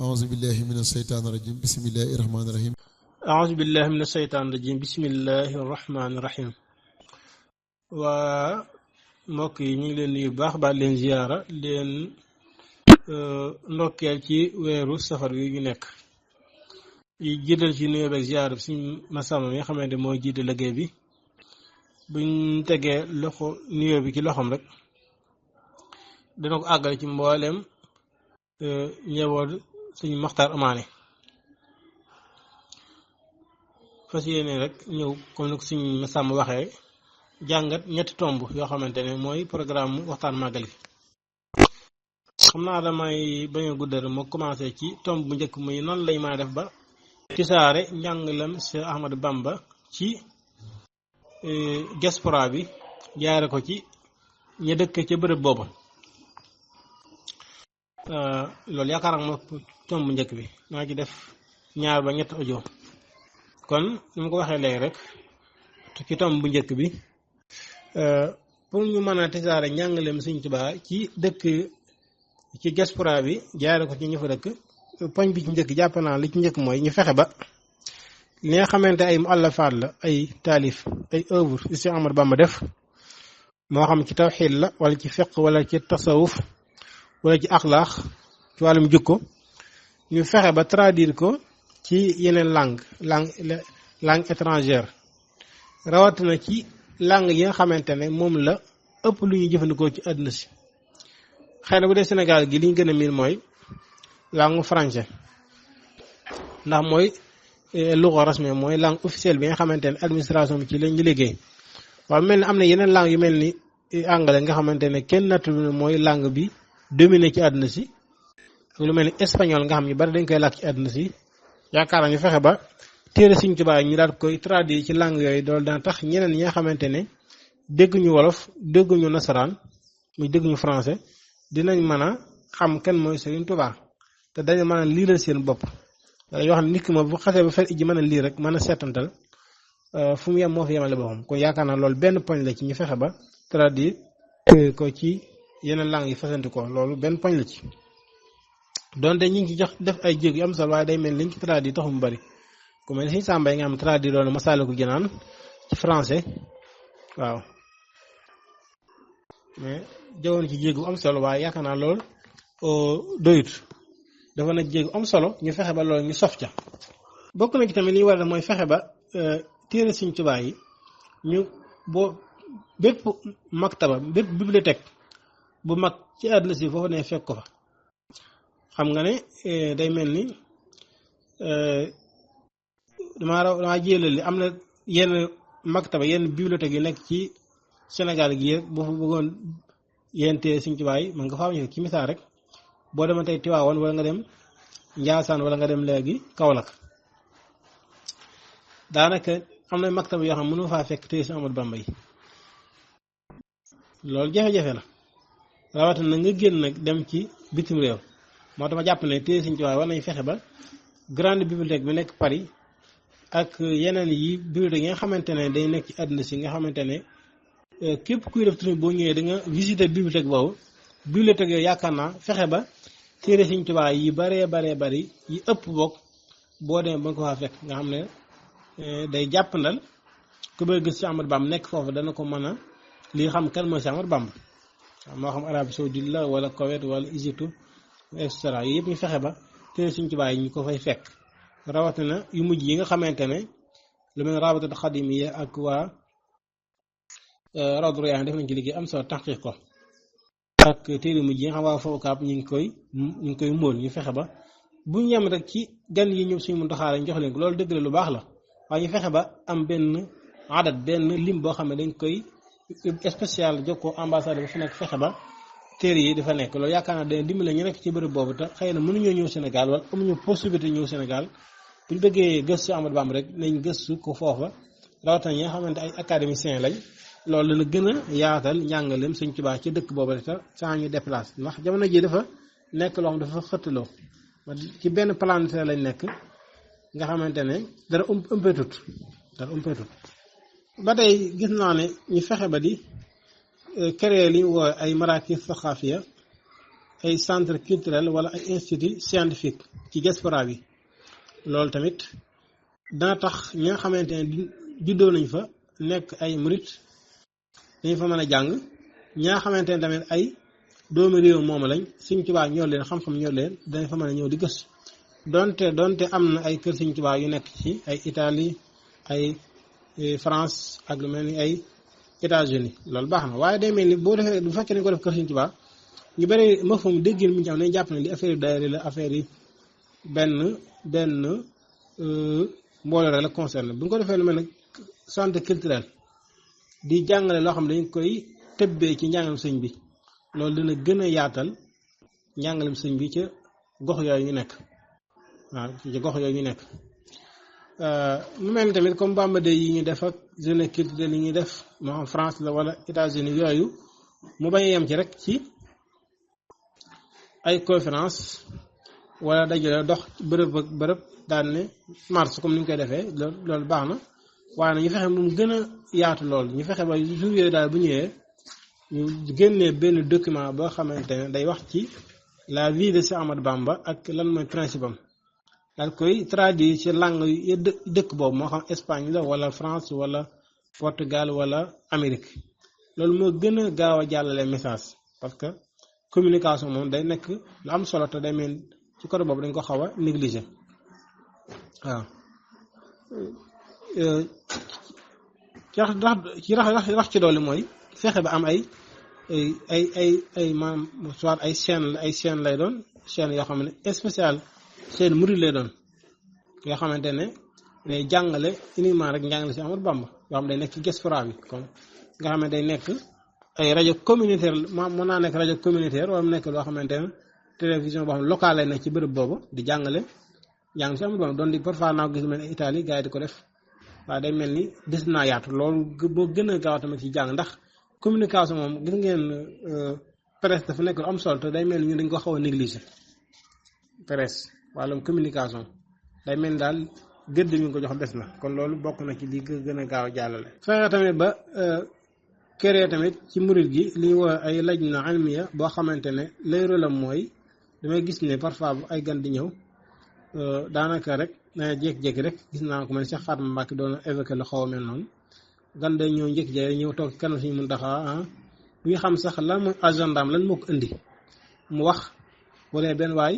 أعوذ بالله من الشيطان الرجيم بسم الله الرحمن الرحيم أعوذ بالله من الشيطان الرجيم بسم الله الرحمن الرحيم waa mbokk yi ñu ngi leen nuyu baax ba leen ziyaara leen ndokkeel ci weeru safar wi ñu nekk yi jiital ci nuyoo beeg ziyaara bi suñ masama mi nga xamante mooy jiite liggéey bi buñ tegee loxo nuyoo bi ci loxoom rek dina ko àggale ci mboolem njaboot suñ Maxtaar Amaane fas yéene rek ñëw comme ni ko suñ masama waxee jàngat ñetti tomb yoo xamante ne mooy programme waxtaan màggal gi xam naa damay bañ a guddal moo commencé ci tomb bu njëkk muy nan lay mën a def ba tisaare njàngalam Cheikh Ahmadou Bamba ci diaspora bi jaare ko ci ña dëkk ca bërëb booba loolu yaakaar naa moo tomb bu njëkk bi maa ci def ñaar ba ñett audio kon ni ma ko waxee léegi rek ci tomb bu njëkk bi pour ñu mën a tisaare njàngaleem Sëñ Tuubaa ci dëkk ci diaspora bi jaare ko ci ñu fa dëkk poñ bi ci njëkk jàpp naa li ci njëkk mooy ñu fexe ba li nga xamante ay muallafaat la ay taalif ay œuvre yu Sëñ Ahmadou Bamba def moo xam ci tawxiid la wala ci fiqh wala ci tasawuf wala ci axlaax ci wàllum jukko ñu fexe ba traduire ko ci yeneen langue étrangère rawatina ci langue yi nga xamante ne moom la ëpp lu ñuy jëfandikoo ci àdduna si xëy na bu dee Sénégal gi li ñu gën a miin mooy langue français ndax mooy luga rasmi mooy langue officielle bi nga xamante ne administration bi ci lañ liggéey waaye mel ni am na yeneen langue yu mel ni anglais nga xamante ne kenn nattul mooy langue bi dominé ci àdduna si ak lu mel ni espagnol nga xam ñu bari dañ koy làkk ci àdduna si yaakaar naa ñu fexe ba téere Sëñ Tuubaa ñu daal koy traduire ci langue yooyu doolu dana tax ñeneen ñi nga xamante ne dégguñu wolof dégguñu nasaraan muy dégguñu français dinañ mën a xam kan mooy Sëriñ Tuubaa te dañu mën a liiral seen bopp yoo xam ne nit ki moom bu xasee ba fer iji mën a lire rek mën a seetantal fu mu yem moo fi yemale boppam kon yaakaar naa loolu benn poñ la ci ñu fexe ba traduire ko ci yeneen langue yi fasanti ko loolu benn poñ la ci donte ñi ngi ci jox def ay jéeg yu am solo waaye day mel liñ ci traduire taxu mu bari ku mel ni Sëñ Samba yi nga xam traduire loolu Masaalikul Jinaan ci français waaw mais jëwoon ci jéegu am solo waaye yaakaar naa loolu doyut dafa nag jéegu am solo ñu fexe ba loolu ñu sof ca bokk na ci tamit li ñu war a def mooy fexe ba téere Sëñ Tuubaa yi ñu boo bépp maktaba bépp bibliothèque bu mag ci àdduna si foofu ne fekk ko fa xam nga ne day mel ni damaa jëlali am na yenn maktaba yenn bibliothèque yu nekk ci Sénégal gi rek boo fa bëggoon yenn téere Sëñ Tuubaa yi mën nga faa ñëw ci misaal rek boo demoon tey Tiwaawoon wala nga dem Njaasaan wala nga dem léegi Kaolack daanaka am na maktaba yoo xam mënu faa fekk téere Sëñ Ahmadou Bamba yi loolu jafe-jafe la rawatina nga génn nag dem ci bitim réew moo tax ma jàpp ne téere Sëñ Tuubaa war nañ fexe ba grande bibliothèque bi nekk Paris ak yeneen yi bibliothèque yi nga xamante ne day nekk ci àdduna si nga xamante ne képp kuy def tournée boo ñëwee da nga visiter bibliothèque boobu bibliothèque yooyu yaakaar naa fexe ba téere Sëñ Tuubaa yi baree bari yi ëpp bokk boo demee ba nga ko faa fekk nga xam ne day jàppandal ku bëgg gis ci Ahmadou Bamba nekk foofu dana ko mën a lii xam kan mooy ci Ahmadou Bamba moo xam Arabie Saoudite la wala Koweït wala Égypte et cetera yooyu yëpp ñu fexe ba téere Sëñ Tuubaa yi ñu ko fay fekk rawatina yu mujj yi nga xamante ne lu mel ne Rabitatul Xadimiyya ak waa Rawdu Rayaahiin def nañ ci liggéey am solo taxqiq ko ak téere mujj yi nga xam waa fookaab ñu ngi koy móol ñu fexe ba bu ñu yem rek ci gan yi ñëw suñu Muntaxaa lañ jox leen ko loolu dëgg la lu baax la waaye ñu fexe ba am benn adat benn lim boo xam ne dañ koy spécial jokkoo ambassade ba fu nekk fexe ba téere yi dafa nekk loolu yaakaar naa dana dimbali ñu nekk ci bërëb boobu te xëy na mënuñoo ñëw Sénégal wala amuñu possibilité ñëw Sénégal bu ñu bëggee gëstu Ahmadou Bamba rek nañ gëstu ko foofa rawatina ñi nga xamante ay académiciens lañ loolu dana gën a yaatal njàngaleem Sëñ Tuubaa ci dëkk boobu rek te saa ñu déplacé ndax jamono ji dafa nekk loo xam dafa xëttaloo ci benn planète lañ nekk nga xamante ne dara ëmpetut ba tey gis naa ne ñu fexe ba di créer li ñu woowe ay marakis saxaafiya ay centre culturel wala ay institut scientifique ci diaspora bi loolu tamit dana tax ñi nga xamante ne juddoo nañ fa nekk ay murit dañ fa mën a jàng ñi nga xamante ne tamit ay doomi réew moom lañ Sëñ Tuubaa ñor leen xam-xam ñor leen dañ fa mën a ñëw di gëstu donte am na ay kër Sëñ Tuubaa yu nekk ci ay Italie ay France ak lu mel ni ay États-Unis loolu baax na waaye day mel ni boo defee bu fekkee ne ko def kër Sëñ Tuubaa ñu bëri ma fa mu déggin mu ci am nañ jàpp ne li affaire yi daayira la affaire yi benn mbooloo rek la concerné bu ñu ko defee lu mel ne centre culturel di jàngale loo xam ne dañ koy tëbbee ci njàngalem sëñ bi loolu dina gën a yaatal njàngalem sëñ bi ca gox yooyu ñu nekk waaw ci gox yooyu ñu nekk mu mel ni tamit comme Bamba Day yi ñu def ak journée culturelle yi ñuy def moo xam France la wala États-Unis yooyu mu bañ a yem ci rek ci ay conférence wala dajale dox bërëb ak bërëb daan ne mars comme ni ñu koy defee loolu baax na waaye nag ñu fexe moom gën a yaatu lool ñu fexe ba jour yooyu daal bu ñëwee ñu génnee benn document boo xamante ne day wax ci la vie de Cheikh Ahmadou Bamba ak lan mooy principe am daal koy traduire ci langue yu dëkk boobu moo xam Espagne la wala France wala Portugal wala Amérique loolu moo gën a gaaw a jàllale message parce que communication moom day nekk lu am solo te day mel ci côté boobu dañ ko xaw a négliger waaw ci rax ci doole mooy fexe ba am ay maam soit ay chaîne lay doon chaîne yoo xam ne spécial chaîne murid lay doon yoo xamante ne day jàngale uniquement rek njàngale si Ahmadou Bamba yoo xam day nekk ci diaspora bi comme nga xam ne day nekk ay rajo communautaire mën naa nekk rajo communautaire wala mu nekk loo xamante ne télévision boo xam ne locale lay nekk ci bërëb boobu di jàngale njàng si Ahmadou Bamba doon di parfois naa ko gis mel ne Italie gars yi di ko def waaye day mel ni des naa yaatu loolu boo gën a gaaw tamit ci jàng ndax communication moom gis ngeen presse dafa nekk lu am solo te day mel ni ñu dañ ko xaw a négliger presse wàllum communication day mel ni daal gëdd mi ngi ko jox des na kon loolu bokk na ci li gën a gaaw a jàllale. fexe tamit ba créer tamit ci murid gi li ñuy wax ay lajna almiya boo xamante ne lay rôlam mooy damay gis ne parfois bu ay gan di ñëw daanaka rek na jékki-jékki rek gis naa ko man Cheikh Fatma Mbacke doon évoqué lu xaw a mel noonu gan day ñëw jékki-jékki ñëw toog ci kanam suñu Muntaxa bu ñu xam sax lan mooy agendaam lan moo ko indi mu wax wala benn waay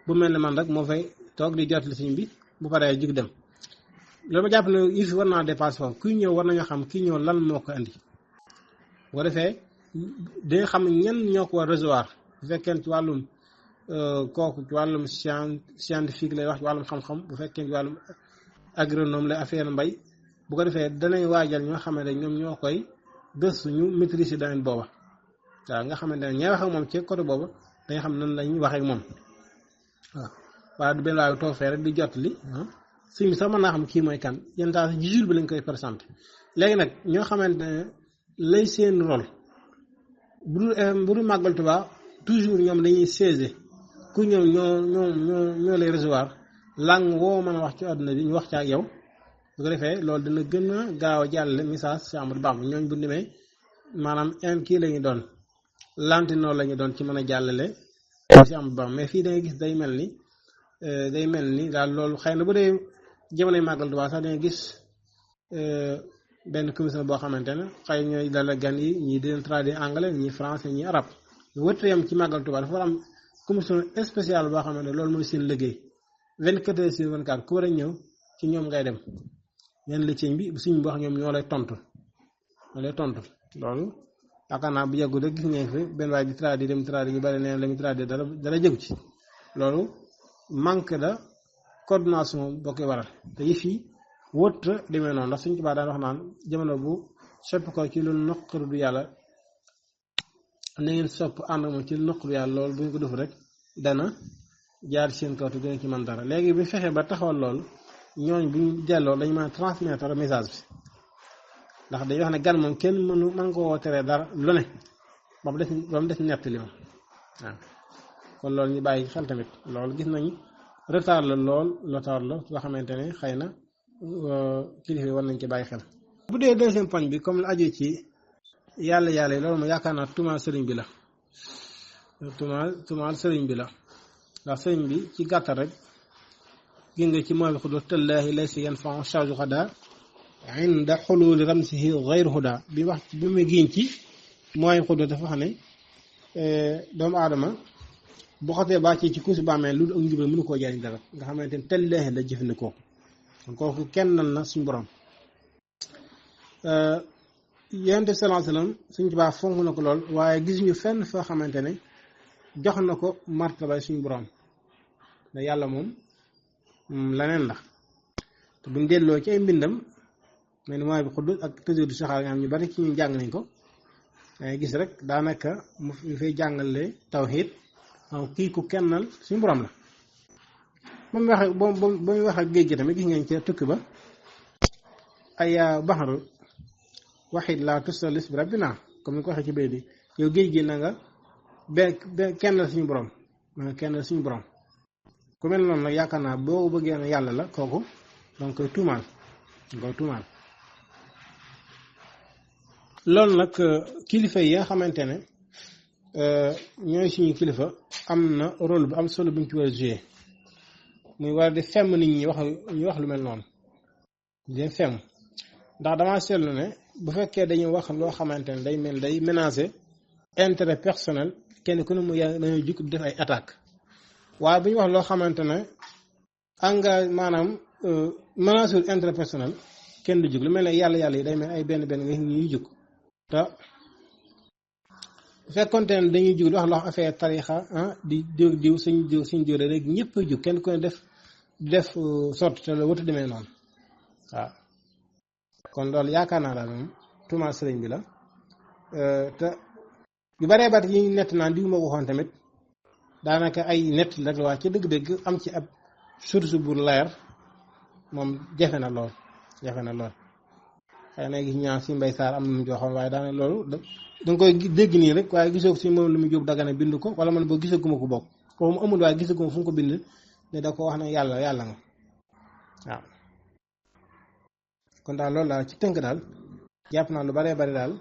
bu mel ne man rek moo fay toog di jotali suñ bi bu paree jug dem loolu ma jàpp ne yi fi war naa dépassé foofu kuy ñëw war nañoo xam kii ñëw lan moo ko indi bu ko defee dañu xam ñan ñoo ko war recevoir bu fekkee ci wàllum kooku ci wàllum scientifique lay wax ci wàllum xam-xam bu fekkee ci wàllum agronome lay affaire mbay bu ko defee danañ waajal ñoo xamante ne ñoom ñoo koy gëstu ñu maîtriser domaine booba waaw nga xamante ne ñay wax ak moom ci côté booba dañu xam nan lañ wax ak moom waaw waaye du benn waaye toog fee rek di jot li sëñ bi sax mën naa xam kii mooy kan yenn saa ci jour bi lañ koy présenté léegi nag ñoo xamante ne lay seen rôle bu dul màggal Tuubaa toujours ñoom dañuy siège ku ñëw ñoo lay recevoir langue woo mën a wax ci àdduna bi ñu wax ci ak yow bu ko defee loolu dina gën a gaaw a jàllale message ci Ahmadou Bamba ñooñ bu demee maanaam kii la ñu doon lantinoor la ñu doon ci mën a jàllale ci Ahmadou Bamba mais fii da ngay gis day mel ni daal loolu xëy na bu dee jamonoy màggal Tuubaa sax da ngay gis benn commission boo xamante ne xëy ñooy dala gan yi ñii di leen traduire anglais ñii français ñii arabe wërte yam ci màggal Tuubaa dafa war am commission spéciale boo xamante ne loolu mooy seen liggéey 24 heures sur 24 ku war a ñëw ci ñoom ngay dem ñeen la sëñ bi suñ bi wax ñoom ñoo lay tontu loolu yaakaar naa bu yàggul rek gis ngeen fi benn waay di traduire dem traduire yu bari neen la muy traduire dara jëgu ci loolu manque de coordination boo koy waral te yëf yi wóot demee noonu ndax suñ ci baax daan wax naan jamono bu sopp ko ci lu noqar du yàlla na ngeen sopp ànd moom ci lu noqar du yàlla loolu bu ñu ko def rek dana jaar seen kaw te dina ci mën dara léegi bu fexee ba taxawal loolu ñooñ bu ñu delloo dañu mën a transmettre message bi ndax dañuy wax ne gan moom kenn mën ko woo teree dara lu ne ba mu des ñett li moom waaw kon loolu ñu bàyyi xel tamit loolu gis nañ retard la loo xamante ne xëy na kilifa yi war nañ ci bàyyi xel. bu dee deuxième poñ bi comme la aju ci yàlla yi loolu moom yaakaar naa tumaal sëriñ bi la ndax sëriñ bi ci gàttal rek gi nga ci mooy xudus tallaahi laysa yanfa'u charge xada inda xululi ramsihi gayru huda bi wax bi muy giñ ci mooy xudus dafa xam ne doomu aadama bu xasee baa ci kuusi bàmmeel lu ak njubal mënu koo jariñ dara nga xamante ne tallaahi la jëfandikoo kon kooku kennal na suñu borom yonent bi sallallahu alayhi wasallam suñ Tuubaa fonk na ko lool waaye gis ñu fenn foo xamante ne jox na ko martabay suñu borom da yàlla moom leneen la te buñ delloo ci ay mbindam mais ni mooy bi xuddus ak tëjee du saxaar nga xam ñu bari ci ñu jàng nañ ko dangay gis rek daanaka mu fay jàngale tawhid waaw kii ku kennal suñu borom la ba mu waxee ba muy wax ak géej gi tamit gis ngeen ci tukki ba ay baxaru waxit laa tusalis bi rabbina comme ni ko waxee ci bay bi yow géej gi na nga kennal suñu borom na nga kennal suñu borom ku mel noonu nag yaakaar naa boo bëggee na yàlla la kooku danga koy tuumaal loolu nag kilifa yi nga xamante ne ñooy suñu kilifa am na rôle bu am solo bu ñu ci war a jouer muy war di femm nit ñi wax lu mel noonu di femm ndax damaa seetlu ne bu fekkee dañuy wax loo xamante ne day menacer intérêt personnel kenn ku ne mu dañuy jukk def ay attaque waaye bu ñu wax loo xamante ne maanaam menacer intérêt personnel kenn du jug lu mel ne yàlla yi day mel ay benn nga ñuy jug te bu fekkonte ne dañuy jug di wax loo affaire tarixa di diw suñ diw rek ñëpp a jug kenn ku ne def sorte te la wata demee noonu waaw kon loolu yaakaar naa daal moom tuumaal sëriñ bi la te yu baree bat yi nett naan diw moo ko waxoon tamit daanaka ay nett rek la waa ci dëgg-dëgg am ci ab source bu leer moom jafe na lool xëy na gis ñaan si mbay saar am na mu joxoon waaye daanaka loolu danga koy dégg nii rek waaye gisoo ko si moom lu mu jóg dagana bind ko wala man boo gisaguma ko bokk kooku mu amul waaye gisaguma fu mu ko bind ne da ko wax ne yàlla nga waaw kon daal loolu daal ci tënk daal jàpp naa lu baree bari daal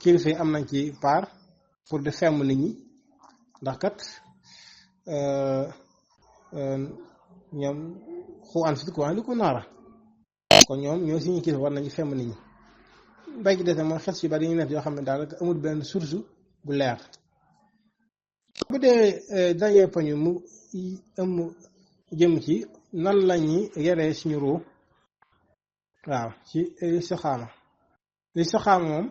kilifa yi am nañ ci part pour di femm nit ñi ndax kat ñoom xu an fit ko li ko naara kon ñoom ñoo suñu kilifa war nañu femm nit ñi mbay gi dese mooy xes yu bari ñu net yoo xam ne daal amul benn source bu leer bu dee dañee poñu mu ëmm jëm ci nan lañuy yeree suñu ruu waaw ci listixaama moom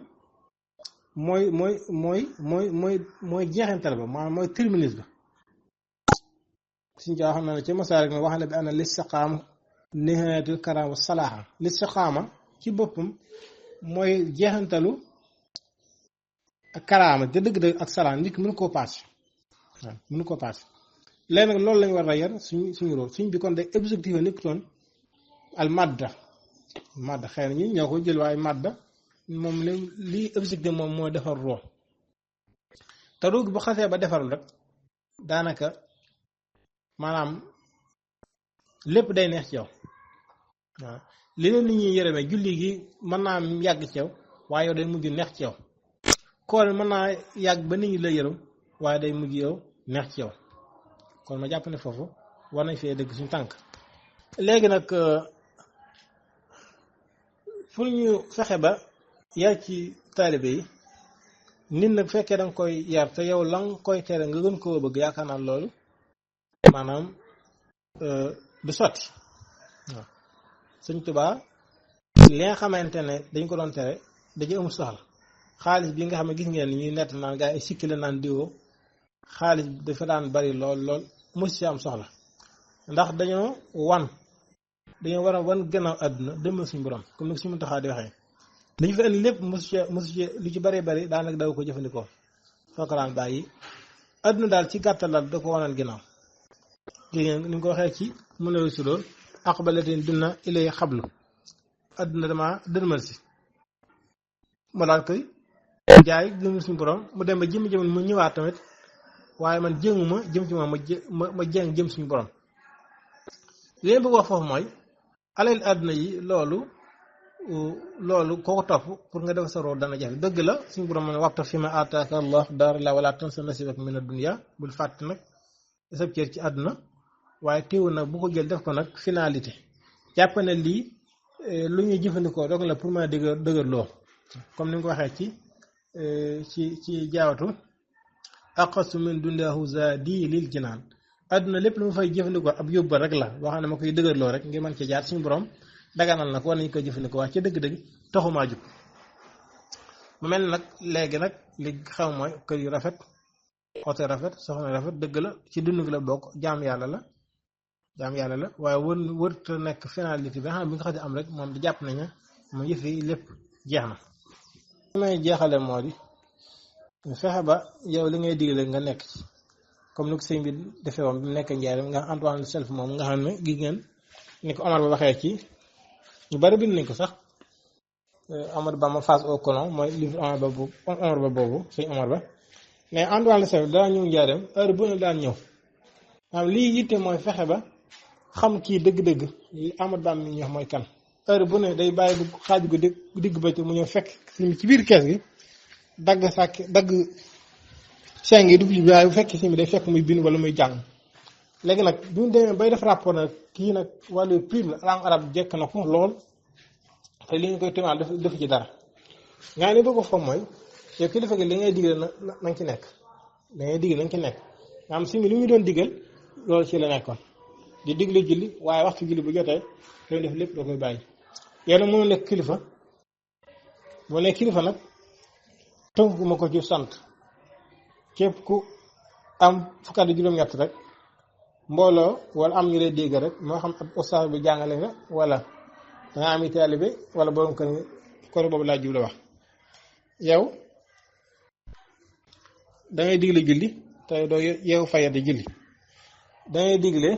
mooy jeexantal ba maanaam mooy terminus ba suñ ci xam ne ci masaar rek wax na bi ana listixaama nihayatul karaam wa salaaha listixaama ci boppam mooy jeexantalu karaama te dëgg-dëgg ak salaam nit ki mënu koo paase waaw mënu koo paase léegi nag loolu lañ war a yar suñu rôle suñ bi kon day objectif nekk toon al madda xëy na ñi ñoo ko jël waaye madda moom li objectif moom mooy defar roo te roo bu xasee ba defarul rek daanaka maanaam lépp day neex ci yow waaw li leen nit ñi yërëmee julli gi mën naa yàgg ci yow waaye yow day mujj neex ci yow koor mën naa yàgg ba nit ñi la yërëm waaye day mujj yow neex ci yow kon ma jàpp ne foofu war nañ fee dëgg suñu tànk léegi nag pour ñu fexe ba yar ci taalibe yi nit nag fekkee danga koy yar te yow la nga koy tere nga gën koo bëgg yaakaar naa loolu maanaam du sotti waaw Sëñ Tuubaa li nga xamante ne dañ ko doon tere dañu amul soxla xaalis bi nga xam ne gis ngeen ni ñuy nett naan gaa yi sikki la naan diwoo xaalis dafa daan bari lool mos ci am soxla ndax dañoo war a wan gannaaw àdduna demal suñu borom comme ni ko suñu taxaa di waxee li ñu fa indi lépp mos ci lu ci bëree bëri daanaka daw ko jëfandikoo foo ko daan bàyyi àdduna daal ci gàttal daal da ko wanal ginnaaw léegi ni nga ko waxee ci mën a suloo aqbalatin dunna ilay xablu àdduna dama dërmal si ma daal koy jaay gëm suñu borom mu dem ba jëm mu ñëwaat tamit waaye man jëmuma jëm ci moom ma jëm suñu borom li leen bëgg wax foofu mooy alal àdduna yi loolu koo ko topp pour nga def sa rôle dana jafe dëgg la suñu borom ne waxta fi ma ataaka allah daar la wala tansa nasibak mina dunya bul fàtte nag sab cër ci àdduna waaye teewul nag bu ko jël def ko nag finalité jàpp ne lii lu ñuy jëfandikoo doog la pour mën a dëgër loo comme ni nga ko waxee ci jaawatu aqasu min duniyaahu zaadi lil jinaan àdduna lépp lu ma fay jëfandikoo ab yóbbal rek la boo xam ne ma koy dëgërloo rek ngir mën ci jaar suñu borom daganal nag war nañu koy jëfandikoo waaye ci dëgg-dëgg taxumaa jug mu mel nag léegi nag li xew mooy kër yu rafet oto rafet soxna rafet dëgg la ci dund gi la bokk jaam yàlla la waaye wërta nekk finalité bi nga xam ne bi nga xam ne am rek moom di jàpp nañu moom yëf yi lépp jeex na li may jeexale moo di fexe ba yow li ngay digle nga nekk ci comme ni ko sëñ bi defee woon bi mu nekk njaaram nga Antoine Self moom nga xam ne gis ngeen ni ko Omar ba waxee ci ñu bari bind nañ ko sax Omar Ba ma face au colon mooy livre Omar Ba boobu sëñ Omar Ba mais Antoine Self daa ñëw njaaram heure bu ne daan ñëw maanaam lii yitte mooy fexe ba xam kii dëgg-dëgg li Amadou Ba mi ñu wax mooy kan heure bu ne day bàyyi bu xaaj gu digg ba ci mu ñëw fekk ci biir kees gi dagg seng yi dugg ci waaye bu fekkee si mi day fekk muy bind wala muy jàng léegi nag bi mu demee bay def rapport nag kii nag wàllu prime la langue arabe jekk na ko lool te li ñu koy téeméer def ci dara nga ne bëgg ko foog mooy yow kilifa gi li ngay digal na nga ci nekk da ngay digal na nga ci nekk nga xam si mi li muy doon digal loolu ci la nekkoon di digle julli waaye waxtu julli bu jotee day def lépp da koy bàyyi yow nag mënoo nekk kilifa boo nekk kilifa nag tënkuma ko ci sant képp ku am fukki at juróom-ñett rek mbooloo wala am ñu lay dégg rek moo xam ab ustaas bi jàngale nga wala danga am taalibe wala borom kër kër boobu laa jublu wax yow dangay digle julli te doo yow fayade julli dangay digle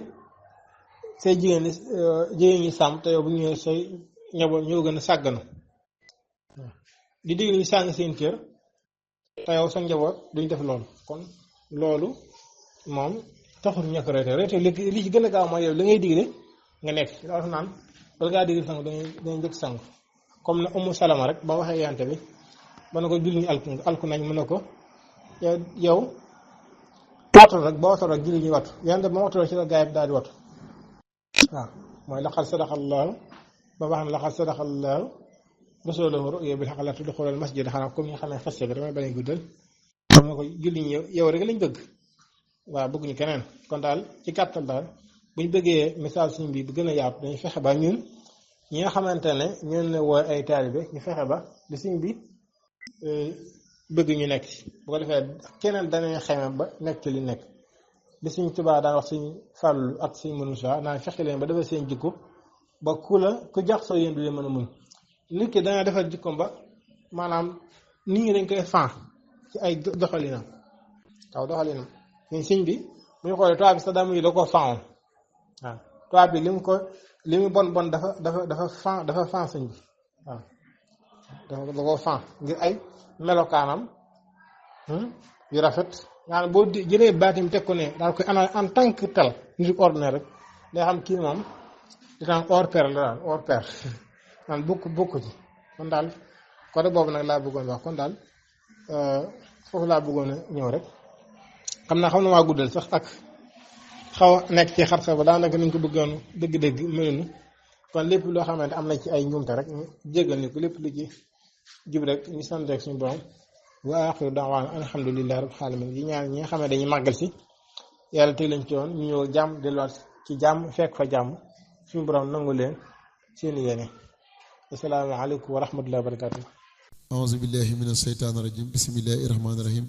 say jigéen ñi sàmm te yow bu ñëwee say ñaboot ñoo gën a sàgganu di digle ñu sàng seen kër te yow sa njaboot duñ def loolu kon loolu moom taxul ñàkk reete li ci gën a gaaw mooy yow li ngay digle nga nekk dafa naan bala ngaa digle sangu dañuy njëkk sangu comme ne Umu Salama rek ba waxee yante bi ba na ko julli ñu alku nañ mën na ko yow wattu rek ba wattu rek julli ñuy wattu yante ba wattu rek ci la gaay bi daal di wattu waaw mooy laqad sadaqallaahu ba wax ne laqad sadaqallaahu rasuulahu ru'ya bil haqqi laa tadxulul masjidal haraam comme ñu xamee xeste bi damay bañ a guddal xam nga ko julli ñi yow rek lañ bëgg waaw bëgguñu keneen kon daal ci gàttal daal buñ bëggee message suñ bi bu gën a yaatu dañu fexe ba ñun ñi nga xamante ne ñun la wooy ay taalibe ñu fexe ba li suñ bi bëgg ñu nekk ci bu ko defee keneen danañ xeme ba nekk ci li nekk li suñ Tuubaa daan wax suñ Fàllu ak suñ Muusaa naan fexe leen ba defal seen jikko ba ku jax soo yéen du leen mën a muñ nit ki dana defal jikkoom ba maanaam nit ñi dañ koy fan ci ay doxalinam waaw doxalinam suñ siñ bi bu ñu xoolee tubaab bi sax daa muy da koo fanoon waaw tubaab bi li mu bon dafa fan sëñ bi waaw da koo fan ngir ay melokaanam yu rafet nga xam boo jëlee baatim teg ko ne daal koy ana en tant que tel nit ordinaire rek day xam kii moom di tam hors pair la daal hors pair man bokk ci kon daal côté boobu nag laa bëggoon wax kon daal foofu laa bëggoon a ñëw rek xam naa xam na maa guddal sax ak xaw a nekk ci xar sa ba daanaka nañ ko bëggoon dëgg-dëgg melunu kon lépp loo xamante am na ci ay njuumte rek ñu jéggal ni ko lépp lu ci jub rek ñu sant rek suñu borom wa axiru da'waana alhamdulillahi rabbil alamin yi ñaan ñi nga xam ne dañuy màggal si yàlla teg lañ ci woon ñu ñëw jàmm delluwaat ci jàmm fekk fa jàmm suñu borom nangu leen seen yéene assalaamu aleykum wa rahmatullahi wa barakatuh auzu billahi mina sheytaani rajim bismillahi rahmaani rahim